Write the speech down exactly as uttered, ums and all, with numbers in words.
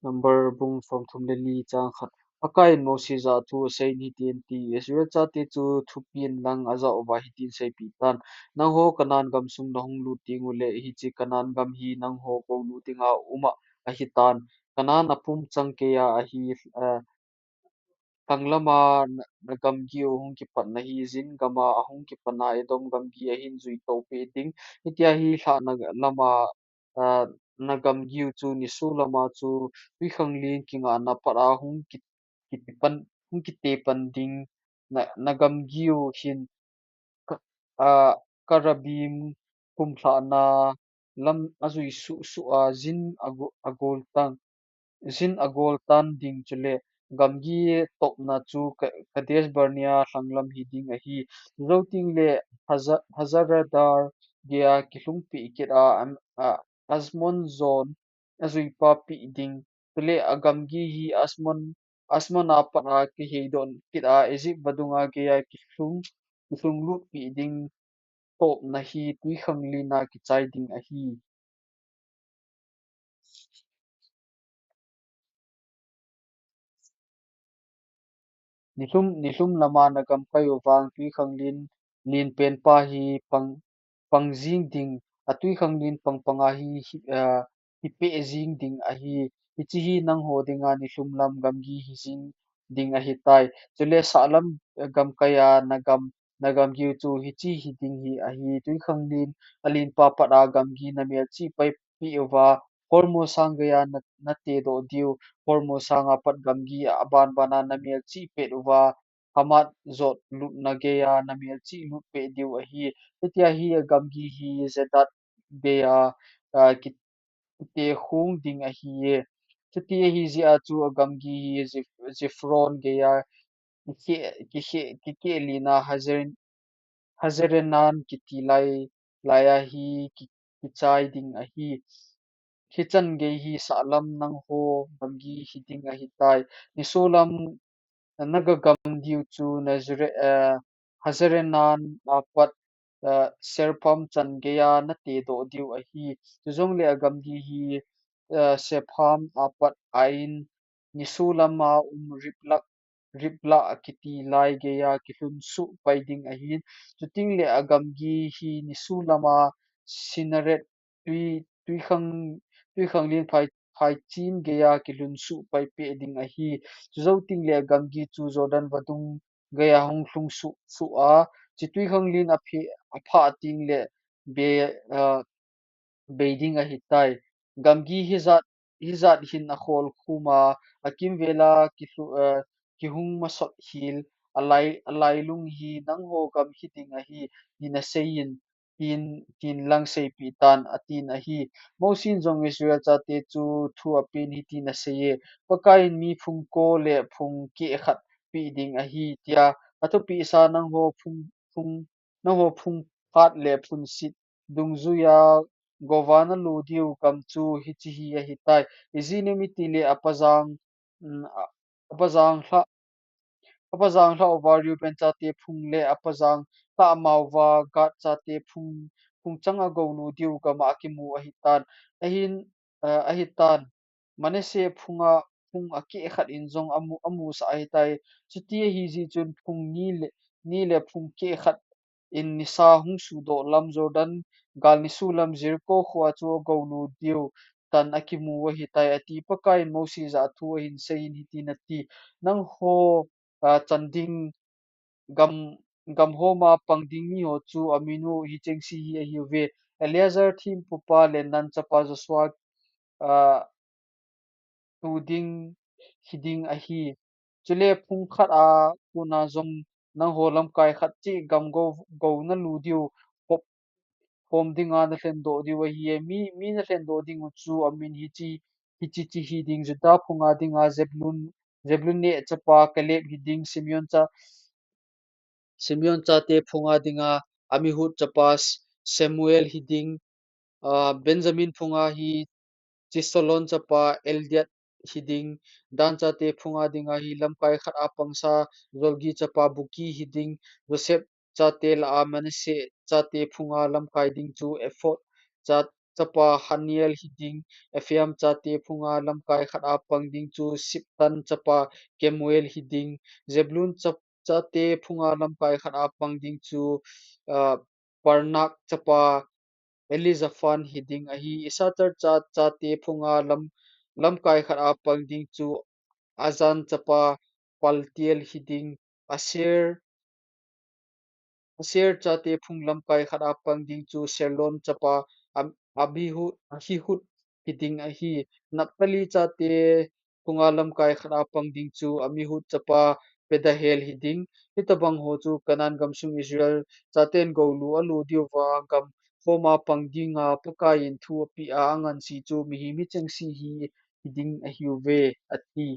Number bung somthum le li chang khat. Pakaiyin Moses a thu aseiyin hitin ati, Israel chate chu thupiin lang ajah uva hitin seipeh tan, Nangho Canaan gamsung nahung lut tenguleh, hiche Canaan gam hi nangho gou lut dinga um ahitan. Canaan apum chang keiya ahi, eh, lhang lama na, na gamgi u hung kipat nahi, jin gama ahung kipat na Edom gamgi ahin jui tohpeh ding. Hitia hi lhang lama, ah, na gamgi u chu nisolam a chu twikhanglen kingahna pat a hung ki, kitepan, hung kitepan ding. Na, na gamgi u hin ka, ah, Karabim kumlhahna lam ajui suhsuh a, jin ago, agol tan, jin agol tan ding chuleh gamgi topna chu Ka, Kadesh Barnea lhang lam hiding ahi. Chujou tengleh Haza, Hazar Eddar geiya kilhungpeh kit a, am, a, Azmon jon ajui papeh ding. Chuleh agamgi hi Azmon, Azmon a pat a kiheidoh kit a, Egypt vadung a geiya kilhung, kilhung lutpeh ding topna hi twikhanglen a kichai ding ahi. Nilhum, nilhum lama na gamkai u vang twikhanglen, lenpen pa hi pang, pang jing ding, a twikhanglen pangpang a hi, hi, ah, hi peh jing ding ahi. Hiche hi nangho dinga nilhum lam gamgi hijing ding ahitai. Chuleh sahlam, eh, gamkai a na gam, na gamgi u chu hiche hiding hi ahi. Twikhanglen alenpa pat a gamgi namelchih paipeh uva, Hormuz sang geiya na, natedoh diu. Hormuz sang a pat gamgi abanban a namelchih pet uva, Hamat jot lutna geiya namelchih lut peh diu ahi. Hitia hi agamgi hi Zedad geiya, ah, ki, kitekhong ding ahiye. Chuti ahijeh a chu agamgi hi Zif, Zifron geiya kikeh, kikeh, kikeh len a Hazer, Hazar Enan kiti lai, laiya hi ki, kichai ding ahi. Hichan gei hi sahlam nangho gamgi hiding ahitai. Nisolam na ga gam diu chu Nazare, eh, Hazar Enan a pat, eh, Sepham chan geiya natedoh diu ahi. Chujongleh agamgi hi, eh, Sepham a pat Ain, nisolam a um Riblah, Riblah kiti lai geiya kilhun suh pai ding ahin. Chutengleh agamgi hi nisolam a Sinered twi, twikhang, twikhanglen phai, phaichen geiya kilhun suh pai peh ding ahi. Chujou tengleh agamgi chu Jordan vadung geiya hung lhung suh, suh a, hiche twikhanglen aphe, aphah tengleh be, ah, bei ding ahitai. Gamgi hijat, hijat hin akholkhum a, akimvel a kilhu, eh, kihung masot hel, alai, alailung hi nangho gam hiding ahi, tin aseiyin, tin, tin lang seipeh tan, atin ahi. Mose in jong Israel chate chu thu apen hitin aseiye, Pakaiyin mi phung ko le phung keh khat peh ding ahi, tia. Athupeh sa nangho phung, phung, nangho phung khat le phung sit dungjuiya gouva nalut diu gam chu hiche hi ahitai. Ijeh inem itile apajang, mm, a, apajang lhah, apajang lhah uva Reuben chate phung le apajang lhah mauva Gad chate phung, phung chang a goulut diu gam a akimu ahitan. Ahin, eh, ahitan. Manasseh phunga, phung akeh khat in jong amu, amusah ahitai. Chuti ahijeh chun phung ni le, ni le phung keh khat in nisa hung suhdoh lam Jordan gal nisolam Jericho khoa chu agoulut diu tan akimu ahitai, ati. Pakaiyin Mose jah a thu ahin seiyin hitin ati, Nangho, ah, chan ding gam, gam homa pang ding miho chu amin u hichengse hi ahiuve. Eleazar thempupa le Nun chapa Joshua, ah, tu ding hiding ahi. Chule phung khat a kona jong nangho lamkai khat cheh gam gou, gou nalut diu khop, khom dinga nalhendoh diu ahi. Mi, mi nalhendoh ding u chu amin hiche, hiche, hiche hiding, Judah phunga dinga Zebulun, Zebulun neh chapa Kaleb hiding, Simeon cha, Simeon chate phunga dinga Amihud chapa S-, Shemuel hiding, ah, Benjamin phunga hi Chisolon chapa Eldiad hiding, Dan chate phunga dinga hi lamkai khat a pangsa Jolgi chapa Bukki hiding, Joseph chate lah a Manasseh chate phunga lamkai ding chu Ephod cha, chapa Haniel hiding. Ephraim chate phunga lamkai khat a pang ding chu Siptan chapa Kemuel hiding. Zebulun cha-, chate phunga lamkai khat a pang ding chu, ah, Parnak chapa Elizaphan hiding ahi. Issachar cha-, chate phunga lam-, lamkai khat a pang ding chu Azan chapa Paltiel hiding. Asher, Asher chate phung lamkai khat a pang ding chu Serlon chapa Am-, Abihu-, Ahihud hiding ahi. Naphtali chate phunga lamkai khat a pang ding chu Amihud chapa Pedahel hiding. Hitobang ho chu Canaan gamsung Israel chaten goulu alu diuva gam khoma pang dinga Pakaiyin thu apeh a anganse chu mihem hichengse hi hiding ahiuve, ati.